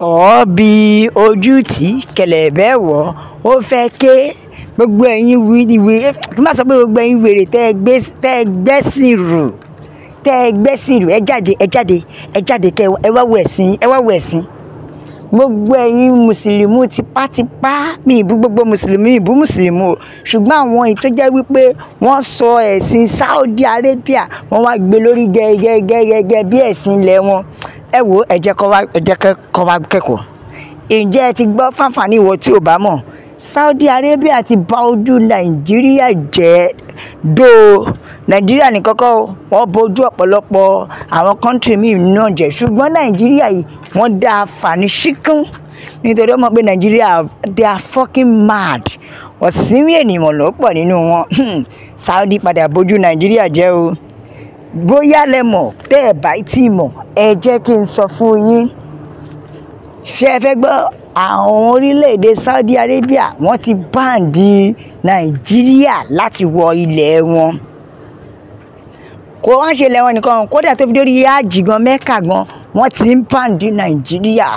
Ọ̀ọ́bí ojú tí kẹ̀lẹ̀bẹ̀ wọ̀, ó fẹ́ ké gbogbo ẹ̀yin wíwí. Kí n má sọ pé gbogbo ẹ̀yin wèrè tẹ́ ẹ gbẹ́sìn rù, tẹ́ ẹ gbẹ́sìn rù, ẹ jáde, ẹ jáde, ẹ jáde, kẹ́ ẹ wá wo ẹ̀sìn, ẹ wá wo ẹ̀sìn. Gbogbo ẹ̀yin mùsùlùmí tipátipá, mi ì bú gbogbo mùsùlùmí, ìbú mùsùlùmí o, ṣùgbọ́n àwọn èyí tó jẹ́ wípé wọ́n sọ ẹ̀sìn Saudi Arabia, wọ́n wá gbé lórí gẹ́gẹ́gẹ́gẹ́ bí ẹ̀sìn ilẹ̀ wọn. Ẹ wo, ẹ jẹ́ kó wá, ẹ jẹ́ kó wá kẹ́kọ̀ọ́. Ǹjẹ́ ẹ ti gbọ́ fáfàní ìwọ tí ò bá mọ̀? Saudi Arabia ti bà ojú Nàìjíríà jẹ́ dó. Nàìjíríà ní kọ́kọ́ o, wọ́n bojú ọ̀pọ̀lọpọ̀ àwọn country míì náà jẹ́, ṣùgbọ́n Nàìjíríà yìí, wọ́n dá a fà ní ṣíkún, nítorí wọ́n mọ̀ pé Nàìjíríà, they are fucking mad. Ọ̀sìnwín ènìyàn ló pọ̀ nínú wọn. Saudi padà bojú Nàìjíríà jẹ́ o. Bóyá lẹ mọ̀, tẹ́ ẹ bá tí mọ̀, ẹ jẹ́ kí n sọ fún yín. Ṣé ẹ fẹ́ gbọ́? Àwọn orílẹ̀-èdè Saudi Arabia, wọ́n ti ban Nàìjíríà láti wọ ilẹ̀ wọn. Kò wá ń ṣe ilẹ̀ wọn nìkan, kódà tó fi dórí Hajj gan, Mecca gan, wọ́n ti ń ban Nàìjíríà.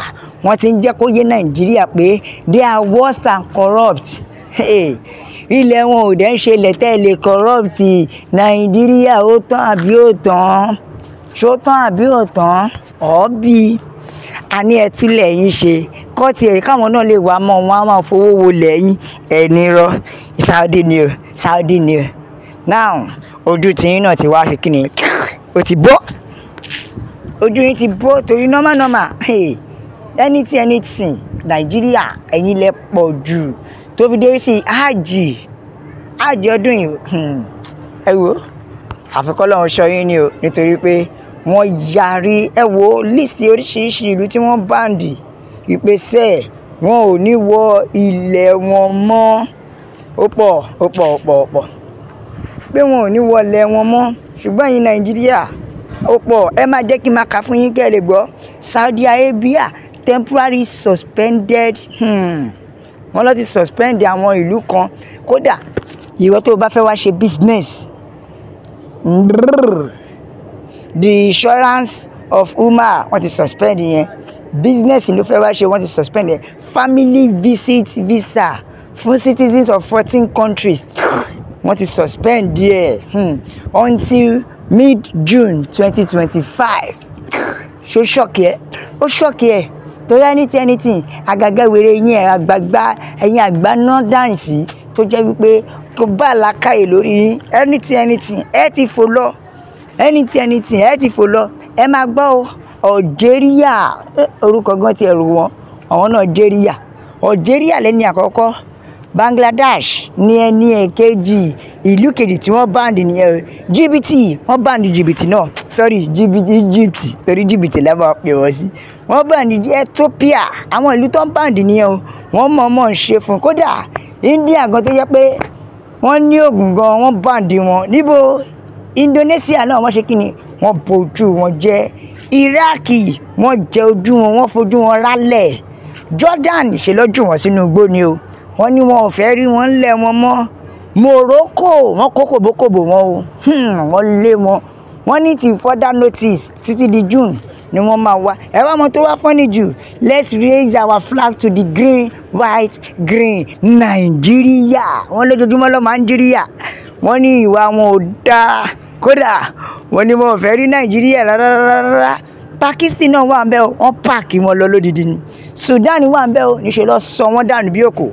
Wọ́n ti ń jẹ́ kó yé Nàìjíríà pé they are worse and corrupt. Hey, ilẹ̀ wọn ò dẹ̀ ń ṣe ilẹ̀ tẹ́ ẹ lè corrupt. Nàìjíríà, ó tán àbí ó tán? Ṣó tán àbí ó tán? Ọ̀ọ́bí àní ẹ túlẹ̀ yín ṣe kọ́ọ̀tì ẹ̀, káwọn náà lè wá mọ́ wọn á máa fowó wo lẹ́yìn ẹni rọ. Saudi ni o, Saudi ni o. Now, ojú tiyín náà ti wá ṣe kí ni, ó ti bọ́, ojú yín ti bọ́, torí normal normal, hey, anything anything, Nàìjíríà, ẹ̀yin lẹ pọ̀ jù tó fi dé sí Hajj. Hajj ọdún yìí, ẹ wo, àfikọ́ lọ́run ṣọ́ yín ni o, nítorí pé wọ́n yarí. Ẹ wo list oríṣiríṣi ìlú tí wọ́n ban, ìpèsè wọn ò ní wọ ilẹ̀ wọn mọ́. Ó pọ̀, ó pọ̀, ó pọ̀, ó pọ̀ pé wọn ò ní wọ ilẹ̀ wọn mọ́. Ṣùgbọ́n ẹ̀yin Nàìjíríà, ó pọ̀. Ẹ máa jẹ́ kí n máa kà fún yín kẹ́ ẹ lè gbọ́. Saudi Arabia temporary suspended, wọ́n lọ ti suspend àwọn ìlú kan. Kódà ìwọ tó o bá fẹ́ wá ṣe business, the insurance of Umrah, wọ́n ti suspend yẹn. Business ló fẹ́ wá ṣe, wọ́n ti suspend yẹn. Family visit visa fún citizens of 14 countries, wọ́n ti suspend díẹ̀ until mid June 2025. Ṣó shock ẹ? Ó shock ẹ, torí anything anything, àgàgà wèrè yín ẹ̀, àgbààgbà, ẹ̀yin àgbà náà dáǹsì tó jẹ́ wípé kò bá làákàyè lórí yín. Anything anything, ẹ ti fò lọ. Anything anything, ẹ ti fò lọ. Ẹ máa gbọ́ o. Algeria, orúkọ gan ti ẹ̀rù wọn, àwọn náà Algeria. Algeria lẹ́ni àkọ́kọ́, Bangladesh ní ẹni ẹ̀kejì. Ìlú kejì tí wọ́n ban nìyẹn. Jìbìtì, wọ́n ban jìbìtì náà, sorry, jìbìtì, Egypt, torí jìbìtì lẹ́wọ̀n pè wọ́n sí. Wọ́n ban Ethiopia. Àwọn ìlú tó ń ban nìyẹn o. Wọ́n mọ̀ọ́mọ̀ ń ṣe fún. Kódà India gan, tó jẹ́ pé wọ́n ní oògùn gan, wọ́n ban wọn. Níbo Indonesia náà, wọ́n ṣe kí ni, wọ́n bojú wọn jẹ́. Iraq, wọ́n jẹ ojú wọn, wọ́n fojú wọn rálẹ̀. Jordan, ṣe lọ́jú wọn sínú igbó ni o. Wọ́n ní wọn ò fẹ́ rí wọn ńlẹ̀ wọn mọ́. Morocco, wọ́n kó kòbókòbó wọn o, wọ́n lé wọn. Wọ́n ní till further notice, títí di June ni wọ́n máa wá. Ẹ wá mọ tó wá funny jù, let's raise our flag to the green, white, green. Nàìjíríà, wọ́n lójoojúmọ́ ló máa ń jíríà. Wọ́n ní ìwà wọn ò dáa, kódà wọ́n ní wọn ò fẹ́ rí Nàìjíríà rárá rárá. Pakistan náà wà ń bẹ̀ o, wọ́n pack wọn lọ lódìdí ni. Sudan wà ń bẹ̀ o, níṣẹ́ lọ sọ wọ́n dànù bí òkò.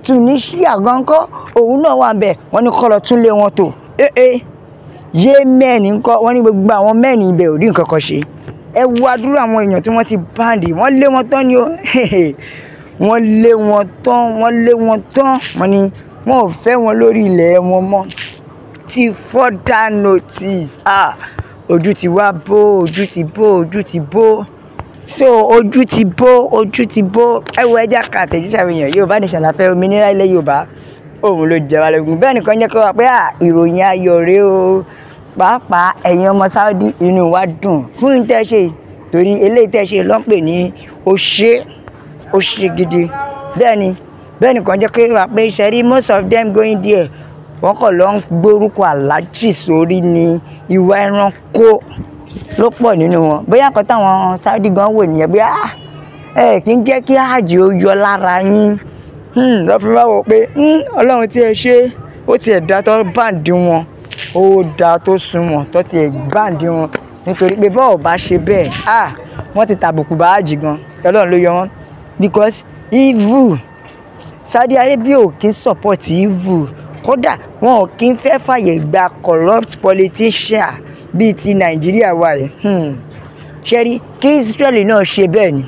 Tunisia gan kọ́, òun náà wà ń bẹ̀, wọ́n ní kó lọ tún lé wọn tò. Ee, Yemen ńkọ́? Wọ́n ní gbogbo àwọn mẹ́rin ibẹ̀ ò rí nǹkan kan ṣe. Ẹ wo àdúrà àwọn èèyàn tí wọ́n ti ban. Wọ́n lé wọn tán ni o. Wọ́n lé wọn tán, wọ́n lé wọn tán. Wọ́n ní wọn ò fẹ́ wọn lórí ilẹ̀ wọn mọ́ till further notice. Ah, ojú ti wá bó, ojú ti bó, ojú ti bó. So ojú ti bó, ojú ti bó. Ẹ wo, ẹja ka àtẹ̀jíṣẹ́ àwọn èèyàn. Yorùbá Nation la fẹ́, òmìnira ilẹ̀ Yorùbá, òun ló jẹ wá lógún. Bẹ́ẹ̀ nìkan jẹ́ kó wá pé à, ìròyìn ayọ̀ rèé o. Pàápàá ẹ̀yin ọmọ Saudi, inú wa dùn fún tẹ́ ṣe, torí eléyìí tẹ́ ṣe ló ń pè ní ó ṣe, ó ṣe gidi. Bẹ́ẹ̀ ni, bẹ́ẹ̀ nìkan jẹ́ kó wá pé ṣe most of them going there, wọ́n kàn lọ ń gbórúkọ aláàjì sórí ni, ìwà ẹranko ló pọ̀ nínú wọn. Bóyá nǹkan táwọn Saudi gan wò nìyẹn, bóyá Ẹ kì í jẹ́ kí hajj ó yọ lára yín. Lọ́ fi wá wò pé Ọlọ́run tí ẹ ṣe, ó tiẹ̀ dá tó báǹdì wọn, ó dá tó sunwọ̀n tó tiẹ̀ báǹdì wọn, nítorí pé bọ́ọ̀ bá ṣe bẹ́ẹ̀, wọ́n ti tàbùkù bá hajj gan. Ọlọ́run ló yọ wọ́n, because evil Saudi Arabia ò kí ń support evil. Kódà wọn ò kí ń fẹ́ fàyè gba corrupt politician bíi ti Nàìjíríà wa yìí. Ṣe rí kí Israel náà ṣe bẹ́ẹ̀ ni,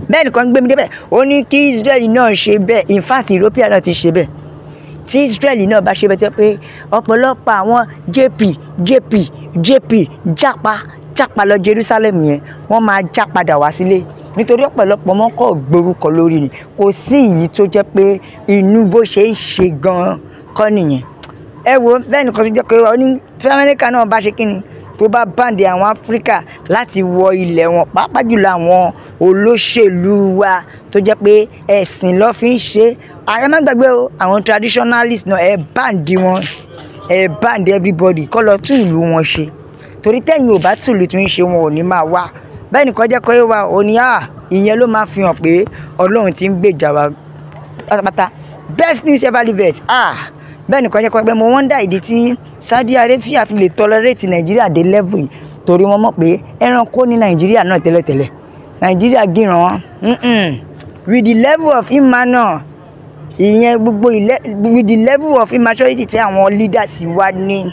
bẹ́ẹ̀ nìkan gbé mi débẹ̀, ó ní kí Israel náà ṣe bẹ́ẹ̀. In fact, European náà ti ṣe bẹ́ẹ̀. Tí Israel náà bá ṣe bẹ́ẹ̀, tó pé ọ̀pọ̀lọpọ̀ àwọn JP JP JP jápa jápa lọ Jerusalem yẹn, wọ́n máa já padà wá sílé, nítorí ọ̀pọ̀lọpọ̀ wọn kò gborúkọ lórí ni. Kò sí èyí tó jẹ́ pé inú bó ṣe ń ṣe gan-an kọ́ nìyẹn. Ẹ wo, bẹ́ẹ̀ nìkan tó jẹ́ pé ó ní tí Amẹ́ríkà náà bá ṣe kíni, tó bá báǹdì àwọn Áfíríkà láti wọ ilẹ̀ wọn, pàápàá jùlọ àwọn olóṣèlú wa tó jẹ́ pé ẹ̀sìn ló fi ń ṣe. Ẹ má gbàgbé o, àwọn traditionalist náà, ẹ báǹdì wọn, ẹ báǹdì everybody kó lọ tún ìlú wọn ṣe, torí tẹ́yìn ò bá tún ìlú tún ṣe, wọn ò ní máa wá. Bẹ́ẹ̀ nìkan jẹ́ kó yé wa, ó ní ìyẹn ló máa fi hàn pé Ọlọ́run ti ń gbèjà wa pátápátá. Best news ever lived. Bẹ́ẹ̀ nìkan jẹ́ kó pé mo wonder ìdí tí Saudi Arabia fi lè tolerate Nàìjíríà dé level yìí, torí wọ́n mọ̀ pé ẹranko ní Nàìjíríà náà tẹ́lẹ̀tẹ́lẹ̀. Nàìjíríà gíran with the level of immanà ìyẹn gbogbo ilẹ̀, with the level of immaturity tí àwọn leaders wa ní,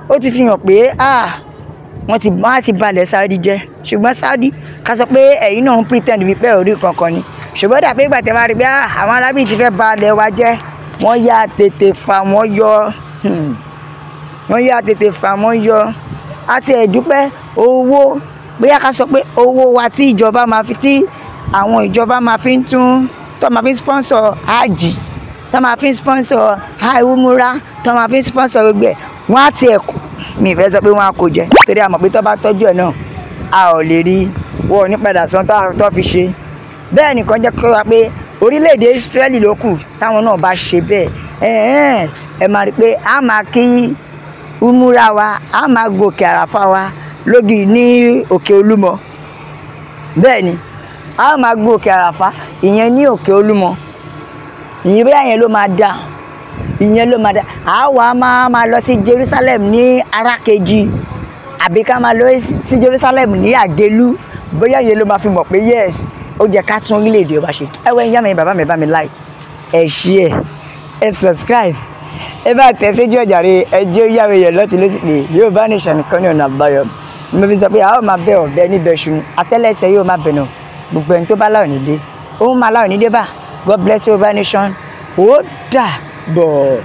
ó ti fi hàn pé wọ́n ti balẹ̀ Saudi jẹ́. Ṣùgbọ́n Saudi, ká sọ pé ẹ̀yin náà ń pretend wípé orí kankan ni, ṣùgbọ́n dà pé ìgbà tẹ́ bá rí pé àwọn arábì ti fẹ́ balẹ̀ wa jẹ́, wọ́n yá tètè fà wọ́n yọ, wọ́n yá tètè fà wọ́n yọ. Àti ẹ̀dúpẹ́ owó, bóyá ká sọ pé owó wa tí ìjọba máa fi, tí àwọn ìjọba máa fi ń tún, tó máa fi ń sponsor hajj, tó máa fi ń sponsor umura, tó máa fi ń sponsor gbogbo ẹ̀, wọ́n á tiẹ̀ kù. Mi ì fẹ́ sọ pé wọ́n á kó jẹ, torí a mọ̀ pé tó bá tọ́jú ẹ̀ náà, a ò lè rí wọn ò ní padà san tó fi ṣe bẹ́ẹ̀. Nìkan jẹ́ kó wá pé orílẹ̀-èdè Israeli ló kù táwọn náà bá ṣe bẹ́ẹ̀, ẹ máa rí i pé a máa kí umura wa, a máa gòkè àràfà wa lógì ní òkè Olúmọ. Bẹ́ẹ̀ ni, a máa gòkè àràfà ìyẹn ní òkè Olúmọ. Ìyẹn bóyá yẹn ló máa dá, ìyẹn ló máa dá. A wà máa lọ sí Jerusalem ní arákejì, àbí ká máa lọ sí Jerusalem ní àgélú. Bóyá yẹn ló máa fi mọ̀ pé yes, ó jẹ́ ká tún orílẹ̀-èdè wa ṣe. Ẹ wọ, ìyá mi, bàbá mi, bá mi like, ẹ share, ẹ subscribe, ẹ bá tẹ̀ séjú ọjà rẹ, ẹ jẹ́ yàwé yẹn lọ́tí lọ́tí pé Yorùbá Nation nìkan ní ọ̀nà àbáyọ. Mo fi sọ pé a ó máa bẹ ọ̀bẹ níbẹ̀ ṣu ni, àtẹ́lẹsẹ̀ yóò máa bẹ̀nà. Gbogbo ẹni tó bá láwọn nídé, òun máa láwọn nídé bá. God bless Yorùbá Nation. Ó dà bọ̀.